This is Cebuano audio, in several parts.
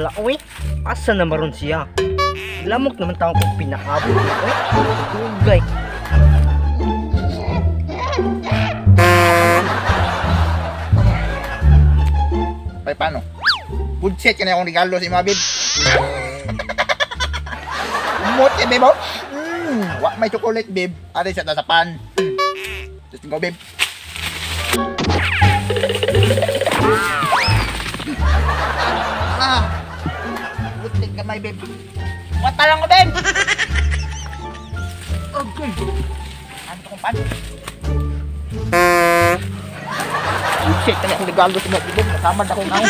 Hala, uy. Asa na maron siya? Lamok naman taong kong pinaabot niya, uy. Dugay. Ay, paano? Good shit ka na akong regalo sa ima, babe. Umot eh, babe, oh. Wa may chocolate, babe. Ari sa tasapan. Just go, babe. Ah. Butik ka, may babe. Wata lang ko, babe. Okay. Ano kong pan? Good shit ka na akong regalo sa ima, babe. Nasamad ako na.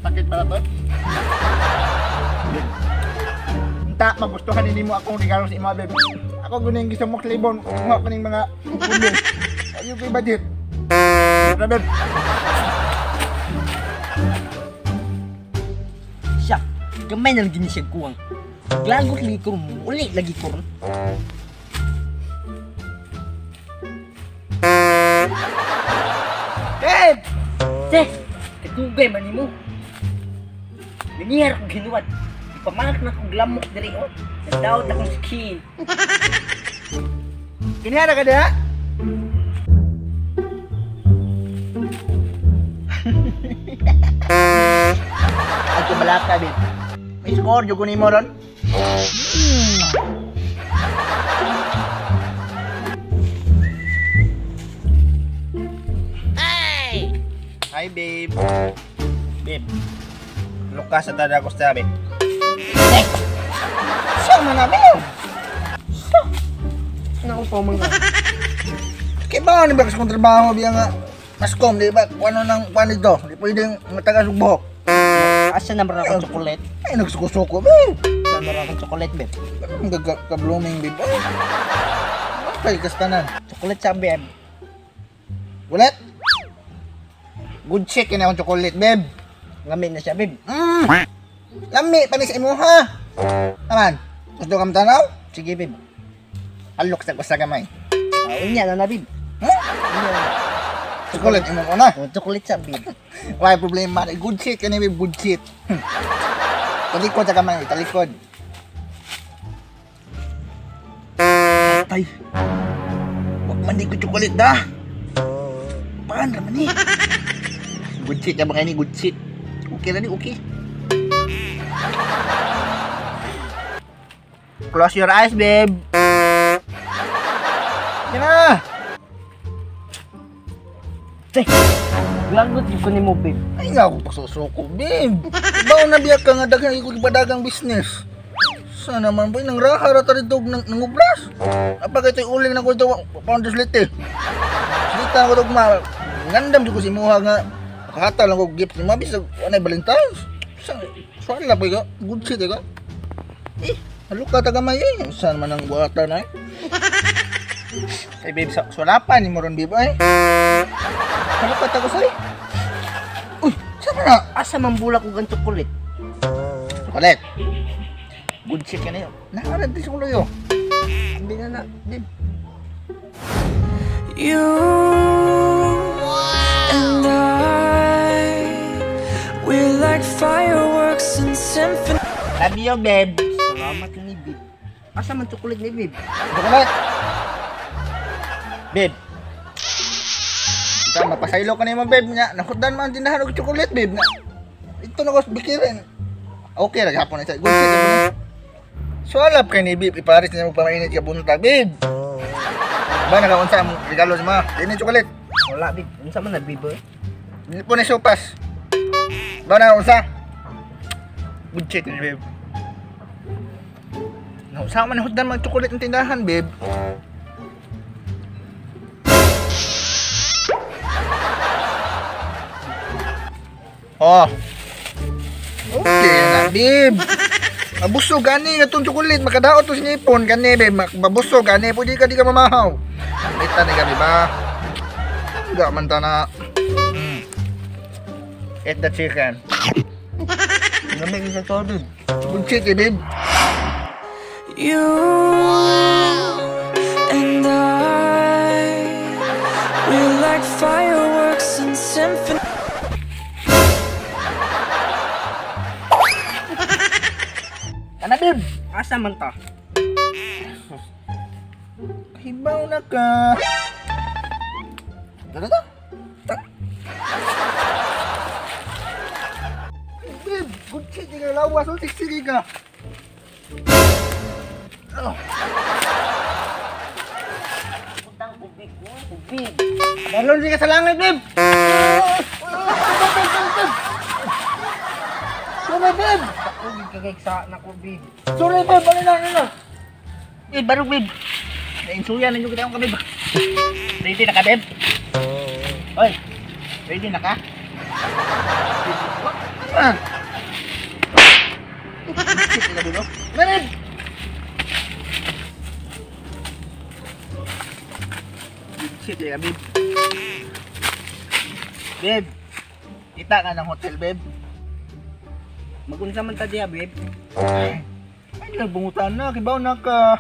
Sakit pala to. Unta, magustuhan nimo akong regalo sa ima, babe. Ako guning gisumok libon, kuha ko ning mga puno. Ayo kay budget. Tara, babe. Siya, gamay na lagi ni siya kuwang. Glagot lagi ko, uli lagi ko. Babe! Te, katugay man nimo. Nangyari akong ginuwat. Ipamangat na akong lamok diri, oh. Nagdaot akong skin. Kinihara ka diha? Ay, kumalaka, babe. May score, yung kunin mo ron. Ay! Hi, babe. Babe. Lukas sa tada ko sa babe. Eh! Saan man na, babe? Naku po, mga. Kaya ba, ano ba kasi kung trabaho, biya nga, maskom, di ba? Kung ano nang, kung ano ito? Di pwedeng matagas og buhok. Asa na meron akong chocolate? Ay, nagsuko-suko, babe. Asa na meron akong chocolate, babe? Anong ka-blooming, babe? Ay, okay, kastanan. Chocolate sa babe. Ulit? Good shit yun akong chocolate, babe. Lami na siya, babe. Lami, panis sa imuha. Taman, gusto kang tanaw? Sige, babe. Alok sa kusa gamay. Unya na na, babe. Huh? Unya na. Chocolate imo na. Oh, chocolate sa babe. Why problema? Good shit kani, babe, good shit. Talikod sa kamay, talikod. Tay. Wag man di ko chocolate da. Paan ra man ni? Good shit ya ba ni, good shit. Okay ra ni, okay. Close your eyes, babe. Yan na. Te, lagot yung kunin mo, babe. Ay nga ako pagsusuko, babe. Baon na biyak ka nga daghang ikot padagang business. Sana man boy, nang raha ra ta dito nang nangubras. Apag ito'y uling na ko ito, pounders lite. Salita ko dugma. Ngandam jud ko si imuha nga nakahataw lang ko gift ni mabis anay Valentine's. Sa swala pa ka, good shit ka. Eh, haluka ta gamay eh. Saan man ang buhatan ay? Ay babe, sulapan ni mo ron, babe ay. Haluka ta ko sa'yo. Uy, saan na? Asa man bulak og ang chocolate? Chocolate. Good shit ka na yun. Nakaarad din sa kulo. Hindi na na, babe. You and I, we're like fireworks and symphony. Love you, babe. Salamat ni babe. Asa man chocolate ni babe? Chocolate. Babe. Ikaw, mapasaylo ka na yung babe niya. Nakudan man ang tindahan og chocolate, babe. Na, ito na ko bikirin. Okay, naghapon na siya. Good shit, babe. So, alap kay ni babe. Iparis niya magpamainit ka buntag, babe. Ba, nakaunsa ang regalo sa mga. Hindi na chocolate. Wala, babe. Unsa man na, babe? Hindi po na sopas. Ba, nakaunsa? Good shit, babe. Nausa man nakudan mag chocolate ang tindahan, babe. Oh. Okay na, babe. Mabusog gani nga tong chocolate, makadaot to sa ngipon gani, babe. Mabusog gani, pwede ka di ka mamahaw. Kita ni gabi ba? Enggak man ta na. Eat the chicken. Lamig sa to, babe. Good shit, eh, babe. You and I, we're like fireworks and symphony. Na, babe. Asa man ta? Hibaw na ka. Tara ta. Babe, good shit ka lawas, oh, sexy ka. Oh. Putang ubig ko, ubig. Balon ka sa langit, babe. Sorry, babe. Ubig ka kay sa na ko, babe. Sorry, babe. Ano na, ano na? Eh, barog, babe. Nainsuyan ninyo kita yung babe. Ready na ka, babe? Oy, ready na ka? Ah. Babe! Shit, eh, babe. Babe, kita ka ng hotel, babe. Magunsa man ta diha, babe. Ay, nagbungutan na, kibaw na ka.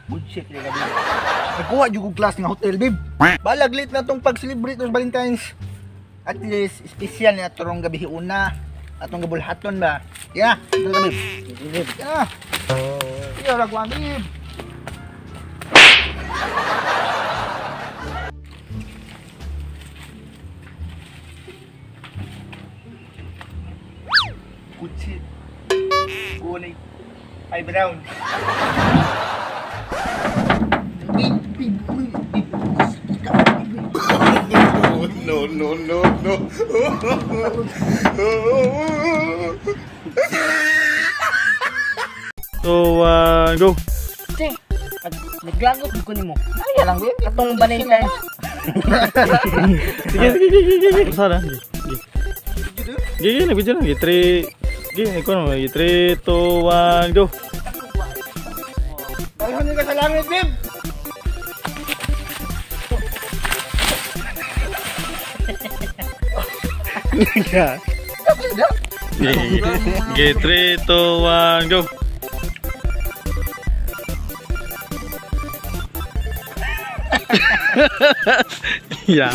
Good shit, eh, babe. Nagkuha jud kog class nga hotel, babe. Balag late na tong pag-celebrate ng Valentine's. At least, special ni atorong gabi una. Atong gabulhaton ba? Yeah, ito na, babe. Yeah. Yeah, ragwan, babe. Good shit. Kulay. Ay, brown. No, no, no, no. 2, 1, go. Ching, naglagot ko nimo. Ay, lang, babe. Atong Valentine's. Sige, sige, sige, sige. Usa na. Sige. Sige, nag-video na. 3, sige, ikaw na. 3, 2, 1, go. Balon ka sa langit, babe. Sige, sige. 3, 2, 1, go. Yeah.